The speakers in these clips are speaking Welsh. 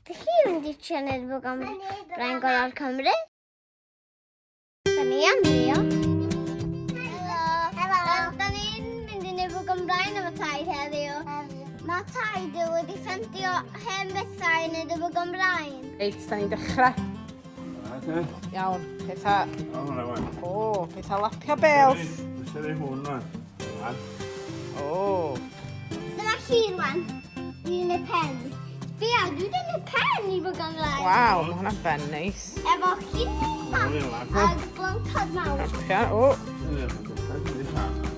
Dych chi'n mynd i trio neud bwgan brain gorau'r Cymru? Da ni am drio. Helo. Helo. Da ni'n mynd i neud bwgan brain efo taid heddiw. Mae taid wedi ffendio hen bethau i neud y bwgan brain. Reit, da ni'n dechrau. Iawn, pethau... O, pethau lapio bels. Dwi'n rhoi hwn rwan. O. Dyma chi rwan. Dwi'n y pen. Sbia, dwi wedi gwneud pen i fod gan lai. Waw, mae hwnna'n ben neis. Efo llun a blancad mawr. Lapio, o.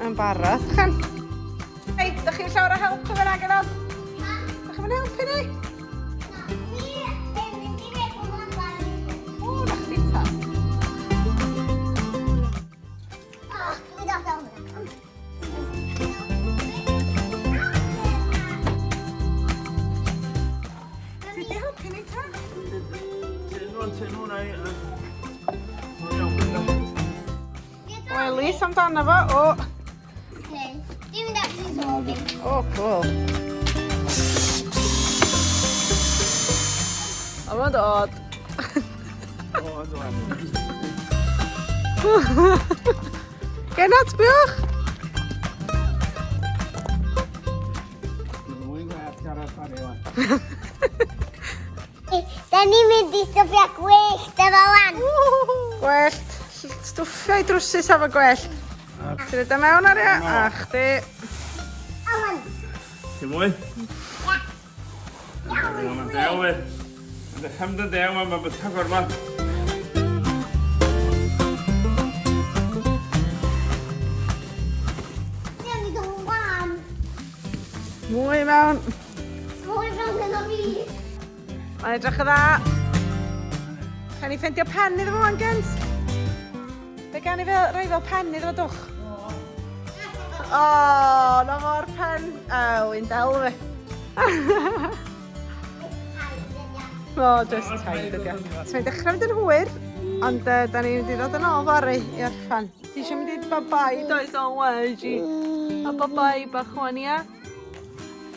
Yn barod, chan. Hei, da chi'n llawer o help yn fyna, genod? Da chi'n mynd helpu ni? O, na chdi ta. Ti di helpu ni ta? Welis amdano fo, o. O, cool. O, mae'n dod. O, dod. Genod, sbiwch! Mwy gwell ar y pari wan. Da ni'n mynd i stwffio gwyllt efo wan. Gwellt. Stwffio i drwsus efo gwellt. Ti'n rhaid mewn ar ia? A chdi. Awan. Ti mwy? Ia. Mae'n dew fi. Mae'n dechrau mynd yn dew, mae'n byta gorfod. Mwy mewn. Mwy mewn yn o fi. Mae'n edrych yn dda. Can i ffeindio pen iddo fo wan, Gens? Be gan i fel, rhoi fel pen iddo fo, dwch? O, na fo'r pen. O, un del fi. O, just taid ydi o. So mae'n dechrau mynd yn hwyr, ond uh, da ni'n mynd i ddod yn ôl fory i orffan. Ti eisiau mynd i bye-bye, does o, wedi? A bye-bye bach wan, ia?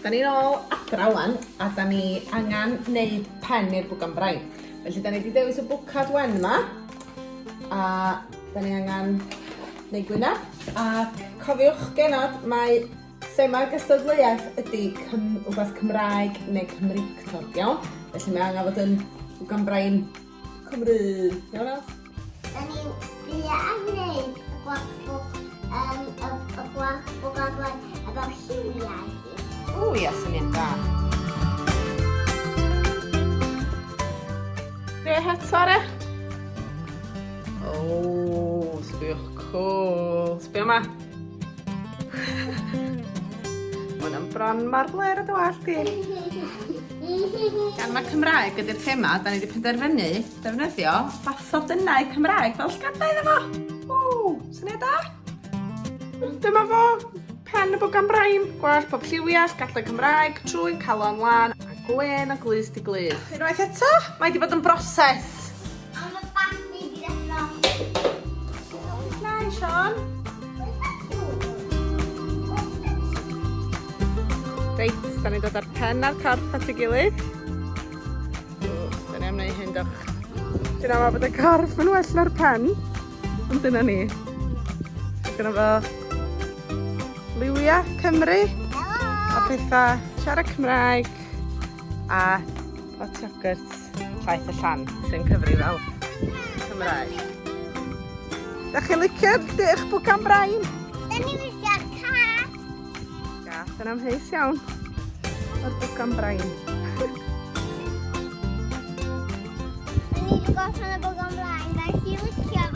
Da ni'n ôl adra wan, a da ni angen neud pen i'r bwgan brain. Felly da ni wedi dewis y bwcad wen yma, a da ni angen neud gwyneb. A cofiwch genod, mae thema'r gystadleuaeth ydy cym, wbath Cymraeg neu Cymreictod, iawn? Felly mae angen fod yn bwgan brain Cymru, iawn Els? Da ni'n sbio am wneud y gwallt um, y, y gwallt bwgan brain efo lliwiau. O ia, syniad da. Be het ar e? O, sbiwch cool. Sbio yma. Mae hwnna'n bron mor blêr â dy wallt di. Gan mae Cymraeg ydy'r thema, da ni wedi penderfynu defnyddio bathodynnau Cymraeg fel llgadau iddo fo. O, syniad da. Dyma fo, pen y bwgan brain, gwallt pob lliwiau, llygadau Cymraeg, trwyn, calon lân, a gwên o glust i glust. Unwaith eto, mae wedi bod yn broses. Ond y babi di ddeffro. Nice, Sean. Reit, da ni'n dod â'r pen a'r corff at ei gilydd. O, da ni am wneud hyn, dwch. Dwi'n aml bod y corff yn well na'r pen, ond dyna ni. Gyda fo liwia Cymru a pethau siarad Cymraeg a hot yogurt llaeth y llan sy'n cyfri fel Cymraeg. Da chi'n licio'r eich bwgan brain? Da ni'n licio'r cath. Gath yn amheus iawn o'r bwgan brain. Da ni wedi gorffen y bwgan brain. Da chi'n licio fo?